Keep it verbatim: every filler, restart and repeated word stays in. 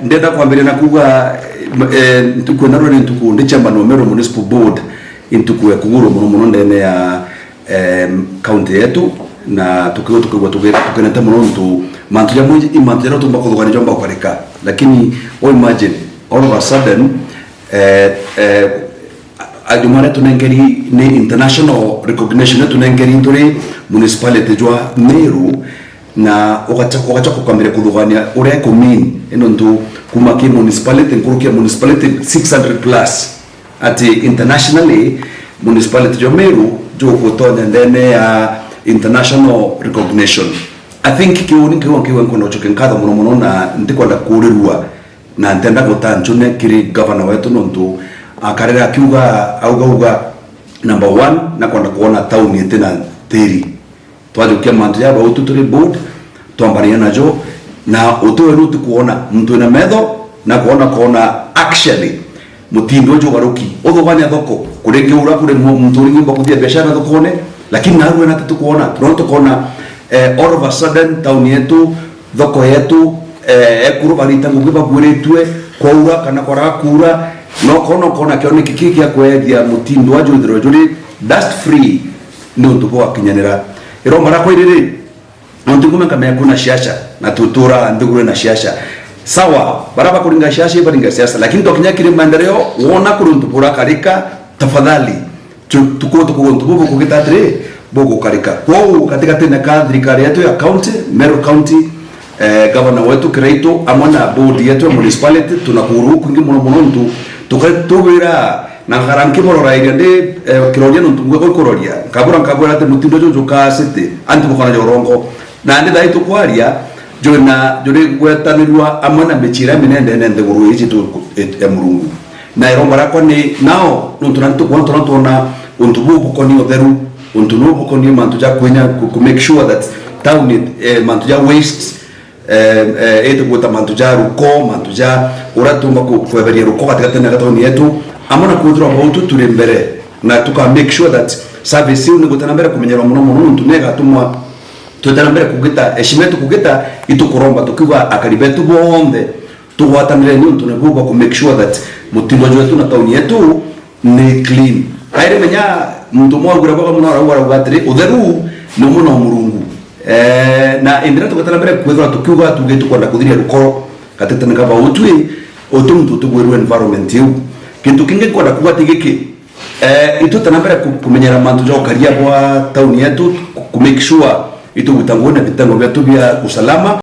Ndenda kwambiria na kuuga, eh, ntuku ino ni ntuku ndi chairman wa Meru Municipal Board, ni ntuku ya kugurwa muno muno ndene ya, em, county yetu, na tukiu tukigwa tuki-, tukenete muno ntu mantu jamwe i mantu jaria tumba kuthugania jomba gukarika. Lakini o imagine, all of a sudden, eh, eh, a-, juma aria tunenkeri ni international recognition iria tunenkeri turi municipality jwa Meru, na ugacha-, ugachoka ukambiria kuthugania uria iku mean, nontu kuma ki municipality, nkuruki ya municipality six hundred plus, ati internationally municipality jwa Meru jugutonya ndene ya international recognition. I think kiu ni kiu nkiuga nkwenda gucokia nkatho muno muno, na ntikwenda kurirua, na ntenda guta ncune kiri governor wetu, nontu akarere akiuga, auga, auga, number one, nakwenda kuona town itina tiri. Twajukia mantu ja bau tu turi board, twambania najo, na uti wenu utikuona, muntu wina metho na kuona, kuona actually mutindo uju ugaruki. Uthugania thoko, kuringi ura kuri mu-, muntu uringi umba kuthia biashara thokone, lakini narue na titukuona, no tukuona, eh, all of a sudden town yetu, thoko yetu, eh, ekuru barita ngugi babuiritue, kwaura kana kwaraga kuura, no kona, kona kioneki kii gia kwethia mutindo wa juthiro juri dust free ni untu bwa kinyanira. Iromba rakwa iriri, nontu ngume nkamenya kwina siasa, na tutura nthiguru na siasa. Sawa, bara bakuringa siasa, ibaringa siasa, lakini twakinya kiri maendeleo, wona kuri untu burakarika, tafadhali, tu-, tukuo tukuo untu bubu kugita atiri, bugukarika. Kwou, gatigatine ka thirikari yetu ya county, Meru County, eh, governor wetu Kiraitu, amwe na board yetu ya municipality, tunakuru kwingi muno muno ntu, tuka-, tuwira na nkara nkimurorairia ndi, eh, kiroria nontu ngwega kuroria. Nkabura, nkabwira ati mutindo juju jukaa city, antu bukona jorongo. Na ndi thai tukwaria, jwina, juri gwetanirua amwe na micii iria minene nene nthiguru iji tu-, ya Murungu. Na iromba riakwa ni nao, nontu na ntuku, nontu na twona untu buu bukoni utheru, untu nuu bukoni mantu ja kwinya ku, ku make sure that town, eh, mantu ja waste, eh, eh, iti gwita mantu ja ruko, mantu ja uria tumba ku-, kweberia ruko gatigati na tauni yetu, amwe na kwithirwa bau tu turi mbere, na tuka make sure that service iu ni gwita na mbere kumenyerwa muno muno, nontu ni igatumwa twita na mbere kugita, heshima yetu kugita, itukuromba tukiuga akari betu bonthe tugwatanire ni untu ni buu bwa ku make sure that mutindo jwetu na tauni yetu ni clean. Kairi menya muntu umwe augire bwega muno arauga, arauga atiri, utheru ni umwe na Murungu. Eh, na indira tugeta na mbere kwithirwa tukiuga tuuge tukwenda kuthiria rukoro, gatete ni kaba utwi, utu muntu utugwirwe environment iu. Kintu kingi nkwenda kuuga ti giki, eh, itwita na mbere ku-, kumenyera mantu ja ukaria bwa tauni yetu, ku-, ku make sure itugwita ngugi na vitengo vyetu vya usalama,